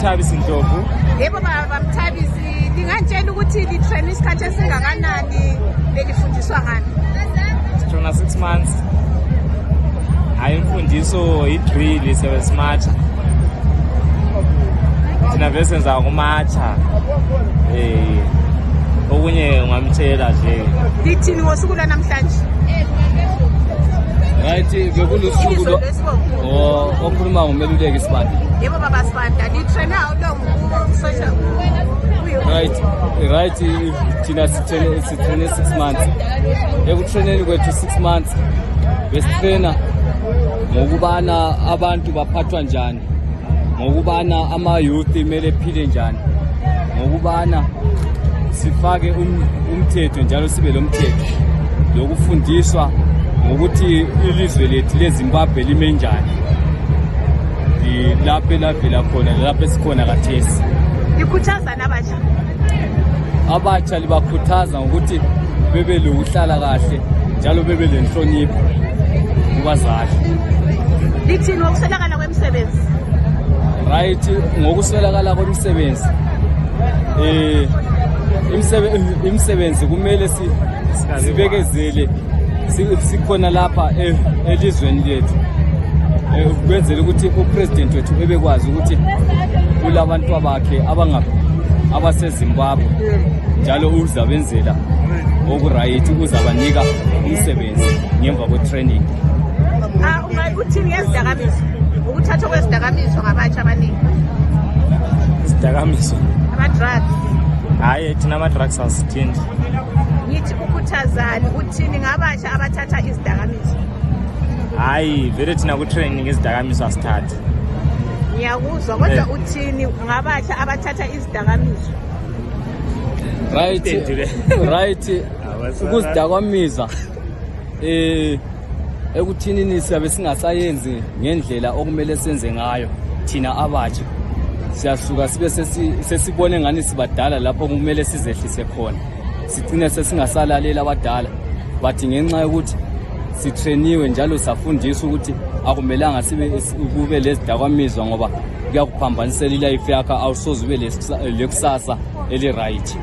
uMthabisi Ndlovu. Yebo baba Mthabisi, ngingantshela ukuthi li train isikhathi esingakanani belifundiswa ngani? Sitrona 6 months. Hayi imfundiso i-drill smart. Thina vese senza ukumatha. Okunye ngamtshela nje. Lithini ngosuku namhlanje? Right, bekulusuku lo okhuluma ngomeluleki Sibanda. Yebo baba Sibanda, li train how long social? Right, thina sitrene 6 months. Ekutraineni kwethu 6 months besitrena ngokubana abantu baphathwa njani, ngokubana ama-youth imele ephile njani, ngokubana sifake umthetho njalo sibe lo mthetho lokufundiswa ngokuthi ilizwe lethu leZimbabwe lime njani, lapho elavela khona lapho esikhona kathesi. Likhuthaza nabatsha? Abatsha libakhuthaza ngokuthi bebe lokuhlala kahle njalo bebe lenhlonipho kubazali. Lithini ngokuswelakala kwemisebenzi? Right, ngokuswelakala kwemisebenzi imisebenzi kumele sibekezele sikhona lapha elizweni lethu kwenzela ukuthi upresident wethu ebekwazi ukuthi kulabantu abakhe abaseZimbabwe njalo uzabenzela okuright, uzabanika umsebenzi ngemva kwe-training. Uthini ngezidakamizwa, ukuthathwa kwezidakamizwa ngabatsha abaningi? Izidakamizwa ama-drugs? Hayi thina ama-drugs asithindi. Ngithi ukhuthazani, uthini ngabatsha abathatha izidakamizwa? Hayi vele thina ku-training izidakamizwa asithathi. Ngiyakuzwa kodwa uthini ngabatsha abathatha izidakamizwa? Right, ukuzidakamizwa ekuthinini siyabe singasayenzi ngendlela okumele senze ngayo. Thina abatsha siyasuka sibe sesibone ngani sibadala lapho kumele sizehlise khona, sigcine sesingasalaleli abadala, bathi ngenxa yokuthi sitreniwe njalo safundiswa ukuthi akumelanga kube lezidakamizwa ngoba kuyakuphambanisela ilife yakho, awusoze ube lekusasa eli-right.